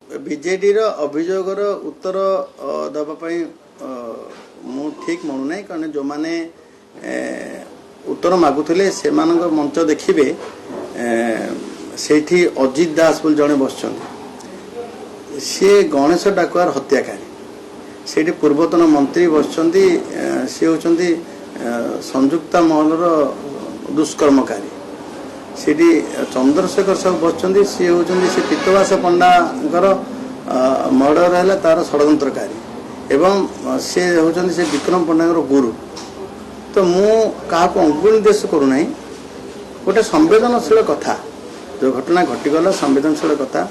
ବିଜେଡିର ଅଭିଯୋଗର ଉତ୍ତର ଦେବା ପାଇଁ ମୁଁ ଠିକ୍ ମଣୁନାହିଁ, କାରଣ ଯେଉଁମାନେ ଉତ୍ତର ମାଗୁଥିଲେ, ସେମାନଙ୍କ ମଞ୍ଚ ଦେଖିବେ, ସେଇଠି ଅଜିତ ଦାସ ବୋଲି ଜଣେ ବସିଛନ୍ତି, ସିଏ ଗଣେଶ ଡାକୁଆର ହତ୍ୟାକାରୀ। ସେଇଠି ପୂର୍ବତନ ମନ୍ତ୍ରୀ ବସିଛନ୍ତି, ସିଏ ହେଉଛନ୍ତି ସଂଯୁକ୍ତା ମହଲର ଦୁଷ୍କର୍ମକାରୀ। ସେଠି ଚନ୍ଦ୍ରଶେଖର ସାହୁ ବସିଛନ୍ତି, ସିଏ ହେଉଛନ୍ତି ସେ ପିତବାସ ପଣ୍ଡାଙ୍କର ମର୍ଡର ହେଲା ତାର ଷଡ଼ଯନ୍ତ୍ରକାରୀ ଏବଂ ସିଏ ହେଉଛନ୍ତି ସେ ବିକ୍ରମ ପଣ୍ଡାଙ୍କର ଗୁରୁ। ତ ମୁଁ କାହାକୁ ଅଙ୍ଗୁଳି ନିର୍ଦ୍ଦେଶ କରୁନାହିଁ। ଗୋଟେ ସମ୍ବେଦନଶୀଳ କଥା, ଯେଉଁ ଘଟଣା ଘଟିଗଲା, ସମ୍ବେଦନଶୀଳ କଥା।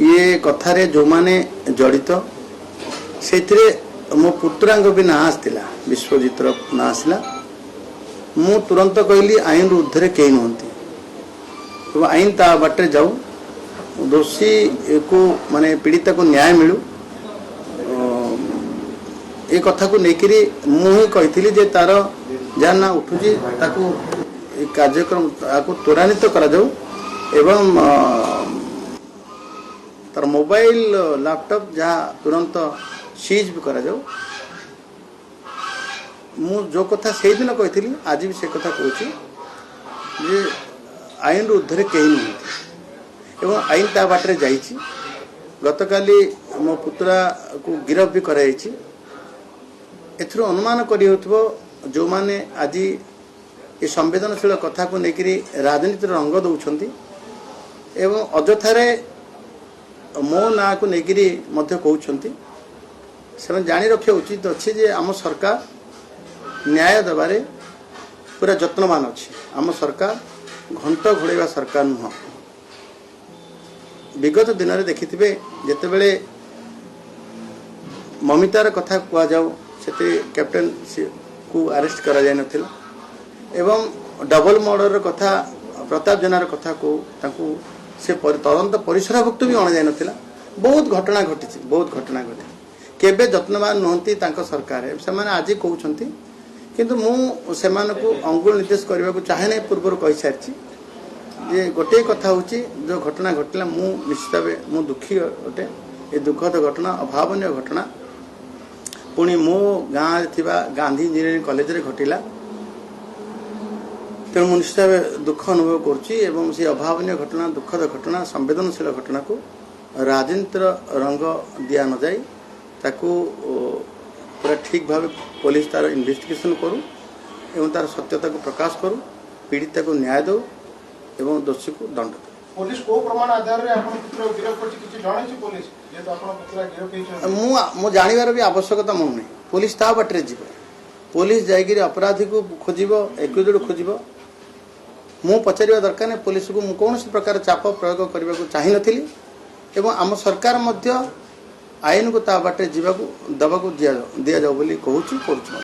ଇଏ କଥାରେ ଯେଉଁମାନେ ଜଡ଼ିତ, ସେଥିରେ ମୋ ପୁତୁରାଙ୍କ ବି ନାଁ ଆସିଥିଲା, ବିଶ୍ୱଜିତର ନାଁ ଆସିଲା। ମୁଁ ତୁରନ୍ତ କହିଲି, ଆଇନରୁ ଉର୍ଦ୍ଧ୍ୱରେ କେହି ନୁହନ୍ତି ଏବଂ ଆଇନ ତା ବାଟରେ ଯାଉ, ଦୋଷୀକୁ ମାନେ ପୀଡ଼ିତାକୁ ନ୍ୟାୟ ମିଳୁ। ଏ କଥାକୁ ନେଇକିରି ମୁଁ ହିଁ କହିଥିଲି ଯେ ତାର ଯାହା ନାଁ ଉଠୁଛି, ତାକୁ ଏ କାର୍ଯ୍ୟକ୍ରମ ତାକୁ ତ୍ୱରାନ୍ୱିତ କରାଯାଉ ଏବଂ ତାର ମୋବାଇଲ, ଲାପଟପ୍ ଯାହା ତୁରନ୍ତ ସିଜ୍ ବି କରାଯାଉ। ମୁଁ ଯେଉଁ କଥା ସେଇଦିନ କହିଥିଲି, ଆଜି ବି ସେ କଥା କହୁଛି ଯେ ଆଇନରୁ ଉର୍ଦ୍ଧ୍ୱରେ କେହି ନୁହନ୍ତି ଏବଂ ଆଇନ ତା ବାଟରେ ଯାଇଛି। ଗତକାଲି ମୋ ପୁତୁରାକୁ ଗିରଫ ବି କରାଯାଇଛି। ଏଥିରୁ ଅନୁମାନ କରିହେଉଥିବ, ଯେଉଁମାନେ ଆଜି ଏ ସମ୍ବେଦନଶୀଳ କଥାକୁ ନେଇକରି ରାଜନୀତିର ରଙ୍ଗ ଦେଉଛନ୍ତି ଏବଂ ଅଯଥାରେ ମୋ ନାଁକୁ ନେଇକରି ମଧ୍ୟ କହୁଛନ୍ତି, ସେମାନେ ଜାଣି ରଖିବା ଉଚିତ ଅଛି ଯେ ଆମ ସରକାର ନ୍ୟାୟ ଦେବାରେ ପୁରା ଯତ୍ନବାନ ଅଛି। ଆମ ସରକାର ଘଣ୍ଟ ଘୋଡ଼େଇବା ସରକାର ନୁହଁ। ବିଗତ ଦିନରେ ଦେଖିଥିବେ, ଯେତେବେଳେ ମମିତାର କଥା କୁହାଯାଉ, ସେଥିରେ କ୍ୟାପ୍ଟେନ୍ କୁ ଆରେଷ୍ଟ କରାଯାଇନଥିଲା ଏବଂ ଡବଲ ମର୍ଡରର କଥା, ପ୍ରତାପ ଜେନାର କଥାକୁ ତାଙ୍କୁ ସେ ତଦନ୍ତ ପରିସରଭୁକ୍ତ ବି ଅଣାଯାଇନଥିଲା। ବହୁତ ଘଟଣା ଘଟିଛି, ବହୁତ ଘଟଣା ଘଟିଛି। କେବେ ଯତ୍ନବାନ ନୁହନ୍ତି ତାଙ୍କ ସରକାର, ସେମାନେ ଆଜି କହୁଛନ୍ତି। କିନ୍ତୁ ମୁଁ ସେମାନଙ୍କୁ ଅଙ୍ଗୁଳ ନିର୍ଦ୍ଦେଶ କରିବାକୁ ଚାହେଁ ନାହିଁ। ପୂର୍ବରୁ କହିସାରିଛି ଯେ ଗୋଟିଏ କଥା ହେଉଛି, ଯେଉଁ ଘଟଣା ଘଟିଲା, ମୁଁ ନିଶ୍ଚିତ ଭାବେ ମୁଁ ଦୁଃଖୀ ଅଟେ। ଏ ଦୁଃଖଦ ଘଟଣା, ଅଭାବନୀୟ ଘଟଣା, ପୁଣି ମୋ ଗାଁରେ ଥିବା ଗାନ୍ଧୀ ଇଞ୍ଜିନିୟରିଂ କଲେଜରେ ଘଟିଲା। ତେଣୁ ମୁଁ ନିଶ୍ଚିତ ଭାବେ ଦୁଃଖ ଅନୁଭବ କରୁଛି ଏବଂ ସେ ଅଭାବନୀୟ ଘଟଣା, ଦୁଃଖଦ ଘଟଣା, ସମ୍ବେଦନଶୀଳ ଘଟଣାକୁ ରାଜନୀତିର ରଙ୍ଗ ଦିଆ ନଯାଇ ତାକୁ ପୁରା ଠିକ୍ ଭାବେ ପୋଲିସ ତାର ଇନଭେଷ୍ଟିଗେସନ କରୁ ଏବଂ ତାର ସତ୍ୟତାକୁ ପ୍ରକାଶ କରୁ, ପୀଡ଼ିତାକୁ ନ୍ୟାୟ ଦେଉ ଏବଂ ଦୋଷୀକୁ ଦଣ୍ଡ ଦେଉ। ପୋଲିସ କୋଉ ପ୍ରମାଣ ଆଧାରରେ ଆପଣ ପୁତୁରାକୁ ଗିରଫ କରିଛି, କିଛି ଜଣାଇଛି ପୋଲିସ? ଯେହେତୁ ଆପଣ ପୁତୁରା ଗିରଫ ହେଇଛନ୍ତି। ମୁଁ ଜାଣିବାର ବି ଆବଶ୍ୟକତା ମଣୁନାହିଁ। ପୋଲିସ ତା ବାଟରେ ଯିବ। ପୋଲିସ ଯାଇକିରି ଅପରାଧୀକୁ ଖୋଜିବ, ଏକ୍ୟୁଜଡ୍ ଖୋଜିବ। ମୁଁ ପଚାରିବା ଦରକାର ନାହିଁ। ପୋଲିସକୁ ମୁଁ କୌଣସି ପ୍ରକାର ଚାପ ପ୍ରୟୋଗ କରିବାକୁ ଚାହିଁନଥିଲି ଏବଂ ଆମ ସରକାର ମଧ୍ୟ ଆଇନକୁ ତା ବାଟରେ ଯିବାକୁ ଦେବାକୁ ଦିଆଯାଉ ବୋଲି କହୁଛି, କରୁଛି।